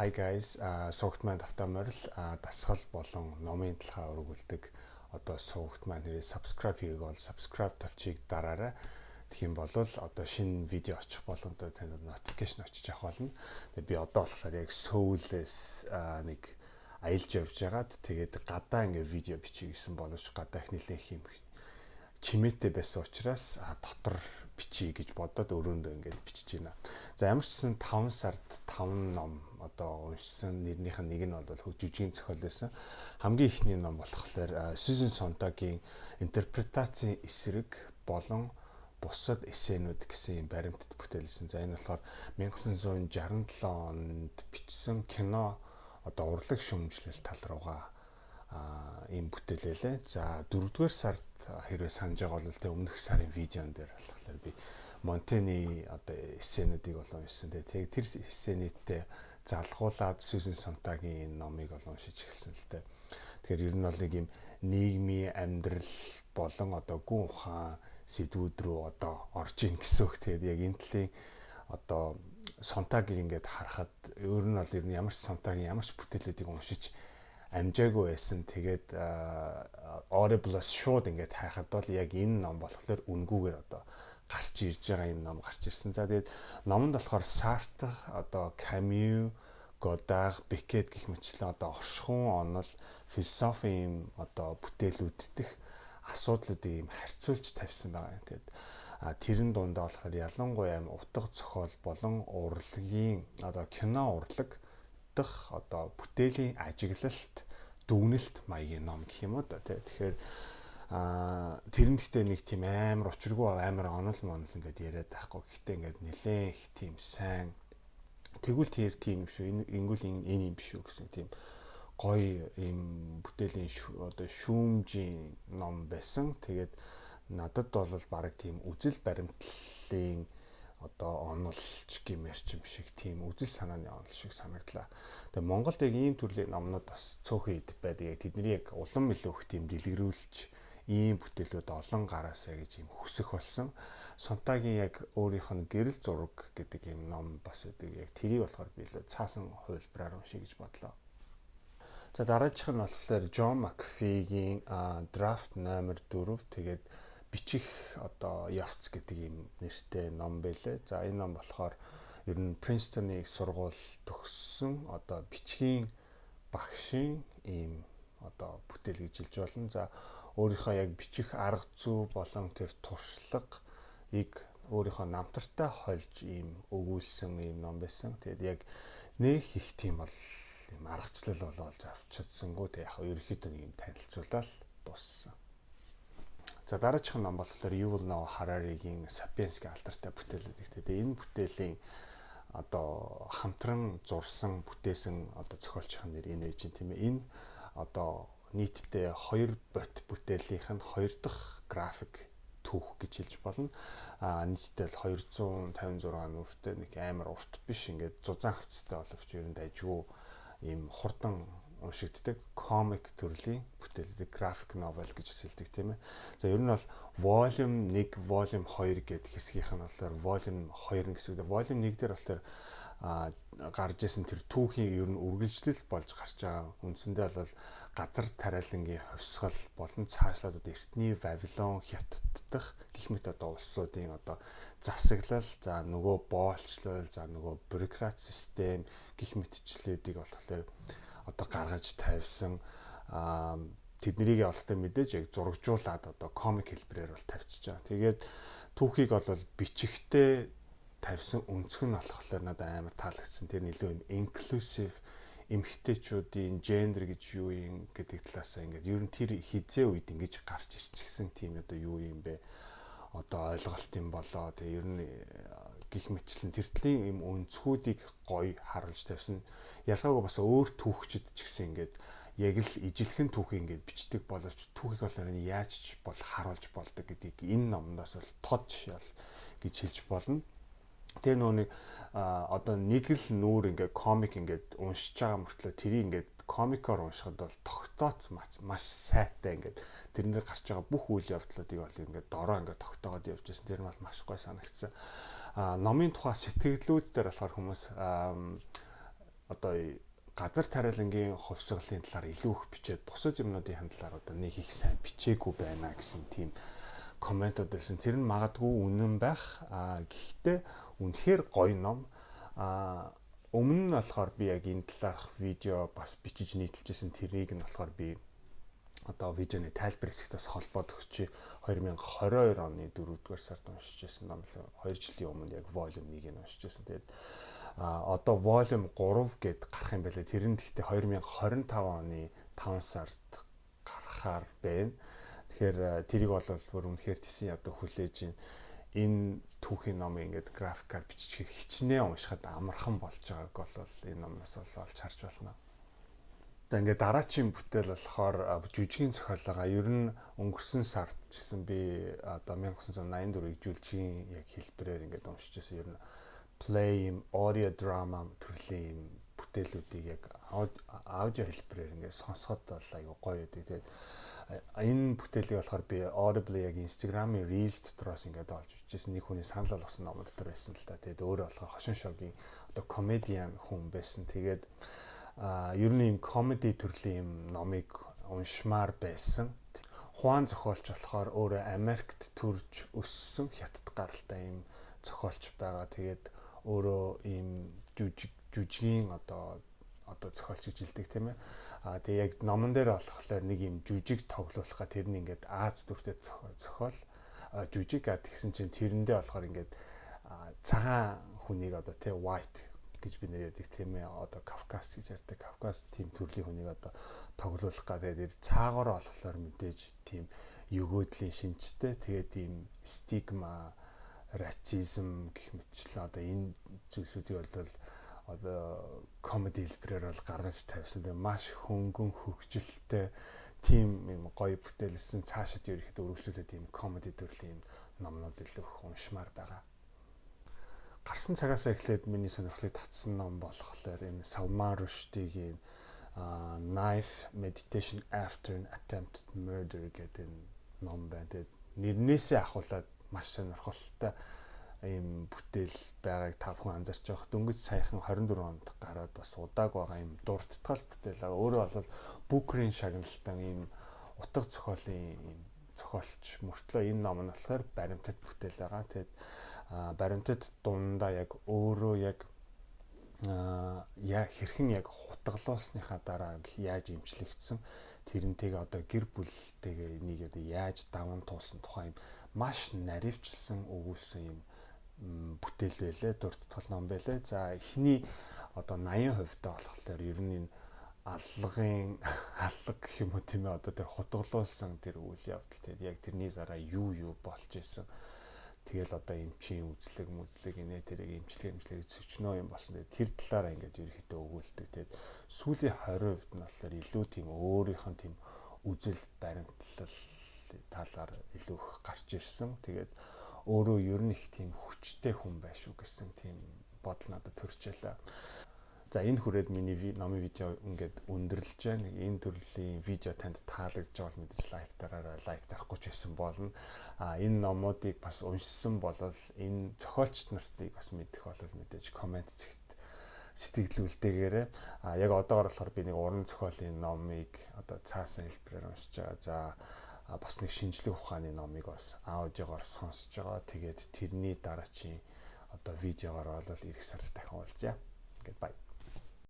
Hi guys, сувагт маань тавтай морил дасгал болон номын талхаа өргүүлдэг одоо сувагт маань нэрээ subscribe хийгээг бол subscribe товчийг дараарай. Тэгэх юм бол одоо шинэ видео очих болгондоо танд notification очиж авах болно. Тэгээ би одоо болохоор яг Сөүлээс нэг аялж явж байгаад, тэгээд гадаа ингээ видео бичиж гэсэн боловч гадаа их нэлээх юм чимээтэй байсан учраас дотор бичиж гэж бодоод өрөөндөө ингээд бичиж байна. За, ямар ч гэсэн 5 сард 5 ном одоо уншсан, нэрнийх нь нэг нь бол хөгжижгийн зохиол байсан. Хамгийн эхний ном болохоор Сьюзен Сонтагийн «Интерпретацийн эсрэг болон бусад эссенүүд» гэсэн юм баримтат бүтээлсэн. За, энэ болохоор 1967 онд бичсэн кино одоо урлаг шүүмжлэл тал руугаа ийм бүтээлээ. За, дөрөвдүгээр сард, хэрвээ санаж байгаа бол тэ, өмнөх сарын видеон дээр болохоор би Монтени одоо эссенүүдийг бол уншсан. Тэгээ тэр эссенийтэй залгуулад Сьюзен Сонтагийн энэ номыг бол уншиж эхэлсэн л дээ. Тэгэхээр ер нь бол нэг юм нийгмийн амьдрал болон одоо гүн ухаан сэдвүүд рүү одоо орж ийн гэсэн үг. Тэгээд яг энэ талын одоо Сонтагийг ингээд харахад өөр нь бол ер нь ямар ч Сонтагийн ямар ч бүтээлүүдийг уншиж амжаагүй байсан. Тэгээд Audible-аас шууд ингээд хайхад бол яг энэ ном болохоор үнгүүгээр одоо гарч ирж байгаа юм ном гарч ирсэн. За, тэгээд номонд болохоор Сартр, одоо Камю, Годар, Бекет гэх мэтчлэн одоо оршихуун онол, философи юм одоо бүтээлүүд дэх асуудлуудыг юм харьцуулж тавьсан байгаа юм. Тэгээд тэрэн дундаа болохоор ялангуяа юм утга зохиол болон урлагийн одоо кино урлаг дах одоо бүтээлийн ажиглалт, дүгнэлт маягийн ном гэх юм уу да, тий. Тэгэхээр тэр нь гэхдээ нэг тийм амар учиргүй амар онол монол ингээд яриад байхгүй. Гэхдээ ингээд нэлээд их тийм сайн, тэгвэл тэр тийм юм шүү. Энэ ингүүл энэ юм биш үү гэсэн тийм гоё ийм бүтээлийн одоо шүүмжийн ном байсан. Тэгээд надад бол бараг тийм үзэл баримтлалын одоо онолч гэмээр юм шиг, тийм үзэл санааны онол шиг санагдлаа. Тэгээ Монголд яг ийм төрлийн номнууд бас цөөхөн хэд байдаг. Яг тэдний яг улам илүү их тийм дэлгэрүүлж ийм бүтээлүүд олон гараасаа гэж юм хүсэх болсон. Сонтагийн яг өөрийнх нь «Гэрэл зураг» гэдэг юм ном бас байдаг. Яг тэрийг болохоор би илүү цаасан хувилбараар уншия гэж бодлоо. За, дараачих нь болохоор Джон Макфигийн «Draft номер 4» тэгээд «Бичих одоо явц» гэдэг ийм нэртэй ном байлээ. За, энэ ном болохоор ер нь Принстоны сургууль төгссөн одоо бичгийн багшийн ийм одоо бүтээл гэж хэлж болно. За, өөрийнхөө яг бичих арга зүй болон тэр туршлагыг өөрийнхөө намтартай холж ийм өгүүлсэн ийм ном байсан. Тэгээд яг нэх их тийм бол ийм аргачлал болоод авч чадсангүй. Тэг яг ерөнхийдөө нэг юм танилцуулаад дууссан. За, дараачих ном болохоор Yuval Noah Harari-гийн «Sapiens»-ийн алдартай бүтээл гэдэг. Тэгээ энэ бүтээлийн одоо хамтран зурсан, бүтээсэн одоо зохиолчийн нэр энэ чинь, тийм ээ. Энэ одоо нийтдээ хоёр бот бүтээлийнх нь хоёр дахь график түүх гэж хэлж болно. А нийтдээ л 256 нүртэй, нэг амар урт биш, ингээд зузаан хавцтай боловч ер нь дайжгүй ийм хурдан уншигддаг комик төрлийн бүтээлдэг, graphic novel гэж бас хэлдэг, тийм ээ. За, ер нь бол volume 1, volume 2 гэдэг хэсгийнх нь болохоор volume 2 гэсэн үг. Volume 1 дээр болохоор гарч исэн тэр түүхийн ер нь үргэлжлэл болж гарч байгаа. Үндсэндээ бол газар тариалангийн хувьсгал болон цаашлаад одоо эртний Вавилон, Хятад дахь гэх мэт одоо улсуудын одоо засаглал, за нөгөө боолчлол, за нөгөө бюрократ систем гэх мэтчлүүдийг болохоор одоо гаргаж тавьсан, тэднийг олохтой мэдээж яг зурагжуулаад одоо комик хэлбэрээр бол тавьчихж байгаа. Тэгээд түүхийг бол бичихтэй тавьсан өнцөг нь болохоор надад амар таалагдсан. Тэр нь илүү юм inclusive, эмэгтэйчүүдийн гендер гэж юу юм гэдэг талаасаа ингээд ер нь тэр хизээ үед ингэж гарч ирчихсэн тийм одоо юу юм бэ, одоо ойлголт юм болоо. Тэгээ ер нь гих мэтчлэн тэр төрлийн юм өнцгүүдийг гоё харуулж тавьсан. Ялгаагүй бас өөр түүхчид ч гэсэн ингээд яг л ижилхэн түүхийг ингээд бичдэг боловч түүхийг болохоор яаж ч бол харуулж болдог гэдгийг энэ номдоос бол тод жишээ гэж хэлж болно. Тэгээ нөгөө нэг одоо нэг л нүүр ингээд комик ингээд уншиж байгаа мөртлөө тэрийг ингээд комикоор уншихад бол тогтооц маш сайтай, ингээд тэрэн дээр гарч байгаа бүх үйл явдлуудыг бол ингээд дороо ингээд тогтоогоод явж байсан. Тэр нь бол маш гоё санагдсан. А номын тухай сэтгэлдлүүд дээр болохоор хүмүүс одоо одоо газар тариалангийн хувьсгалын талаар илүү их бичээд бусад юмнуудын талаар одоо нэг их сайн бичээгүй байна гэсэн тийм comment ууд байсан. Тэр нь магадгүй үнэн байх. Гэхдээ үнэхээр гоё ном. Өмнө нь болохоор би яг энэ талаарх видео бас бичиж нийтэлжсэн. Тэрийг нь болохоор би одоо видеоны тайлбар хэсэгт бас холбоод өгчээ. 2022 оны 4-р сард уншиж байсан ном л 2 жилийн өмнө яг volume 1-ийг уншиж байсан. Тэгээд одоо volume 3 гээд гарах юм байлээ. Тэр нь гэхдээ 2025 оны 5 сард гарахаар байна. Тэгэхээр тэрийг бол бүр үнэхээр тэсэн одоо хүлээж байна. Энэ түүхийн номыг ингээд графикаар биччихээр хичнээн уншихад амархан болж байгааг бол энэ номноос бол олж харж байна. За, ингээд дараачийн бүтээл болохоор жүжигийн зохиол байгаа. Ер нь өнгөрсөн сард ч гэсэн би одоо 1984-ийг жүлжгийн яг хэлбэрээр ингээд уншиж байсан. Ер нь play юм, audio drama төрлийн юм бүтээлүүдийг яг аудио хэлбэрээр ингээд сонсоход бол аягүй гоё байдаг. Тэгээд энэ бүтээлийг болохоор би Audible яг Instagram-ын Reels дотроос ингээд олж бичсэн, нэг хүний санал болгосон ном дотор байсан л та. Тэгээд өөрөө болохоор хошин шогийн одоо comedian хүн байсан. Тэгээд ер нь юм comedy төрлийн юм номыг уншмаар байсан. Хуан зохиолч болохоор өөрөө Америкт төрж өссөн хятад гаралтай юм зохиолч байгаа. Тэгээд өөрөө ийм жүжигийн одоо зохиолч гэж хэлдэг, тийм ээ. Тэгээ яг номон дээр болохоор нэг юм жүжиг тоглуулахаа тэр нь ингээд Ази дүртэй зохиол жүжиг, тэгсэн чинь тэрэндээ болохоор ингээд цагаан хүнийг одоо тий white гэж бид нэр ярьдаг, тийм ээ, одоо Кавказ гэж ярьдаг, Кавказ тийм төрлийн хүнийг одоо тоглуулах гэдэг тэр цаагаараа болохоор мэдээж тийм өгөөдлийн шинжтэй, тэгээд тийм stigma, racism гэх мэтчлэн одоо энэ зүйлсүүдийг бол одоо comedy хэлбэрээр бол гаргаж тавьсан. Тэгээ маш хөнгөн хөгжилтэй тийм юм гоё бүтээлсэн. Цаашид ерөөхдөө өргөжлүүлээд тийм comedy төрлийн юм номнууд илүү их уншмаар байгаа. Гарсан цагаас эхлээд миний сонирхлыг татсан ном болохоор энэ Салман Рушдигийн Knife: Meditation After an Attempted Murder гэдэг энэ ном байна. Тэгээд нэрнээсээ авхуулаад маш сонирхолтой ийм бүтээл байгааг та бүхэн анзаарч байгаа. Дөнгөж саяхан 24 онд гараад бас удааг байгаа ийм дурдтал бүтээл байгаа. Өөрөө бол Booker-ийн шагналтан ийм утга зохиолын ийм зохиолч мөртлөө энэ ном нь болохоор баримтат бүтээл байгаа. Тэгээд баримтат дундаа яг өөрөө яг яа хэрхэн яг хутгалуулсныхаа дараа яаж эмчлэгдсэн, тэрнтэйгээ одоо гэр бүлтэйгээ энийг одоо яаж даван туулсан тухай юм маш наривчлсан өгүүлсэн юм бүтээл байлээ, дурдтал ном байлээ. За, эхний одоо 80% та болохоор ер нь энэ аллагын аллаг гэх юм уу, тийм ээ, одоо тэр хутгалуулсан тэр үйл явдал, тэгээд яг тэрний дараа юу юу болж исэн, тэгэл одоо эмчийн үзлэг мүзлэг инээ тэрэг эмчлэг зөчнөө юм болсон. Тэгээд тэр талаараа ингээд ерөөхдөө өгүүлдэг. Тэгээд сүүлийн 20% нь болохоор илүү тийм өөрийнх нь тийм үзэл баримтлал талаар илүү их гарч ирсэн. Тэгээд өөрөө ер нь их тийм хүчтэй хүн байш уу гэсэн тийм бодол надад төрчихлөө. За, энэ хүрээд миний номын видео ингээд өндөрлөж байна. Энэ төрлийн видео танд таалагдж байгаа бол мэдээж like дараарай, like дарахгүй ч байсан болно. Энэ номуудыг бас уншсан бол, энэ зохиолчд нартыг бас мэдэх бол мэдээж comment хэсэгт сэтгэл үлдээгээрэй. Яг одоогор болохоор би нэг уран зохиолын номыг одоо цаасан хэлбэрээр уншиж байгаа. За, бас нэг шинжлэх ухааны номыг бас аудиогоор сонсож байгаа. Тэгээд тэрний дараачийн одоо видеогоор бол ирэх сард дахин уулзъя. Ингээд bye.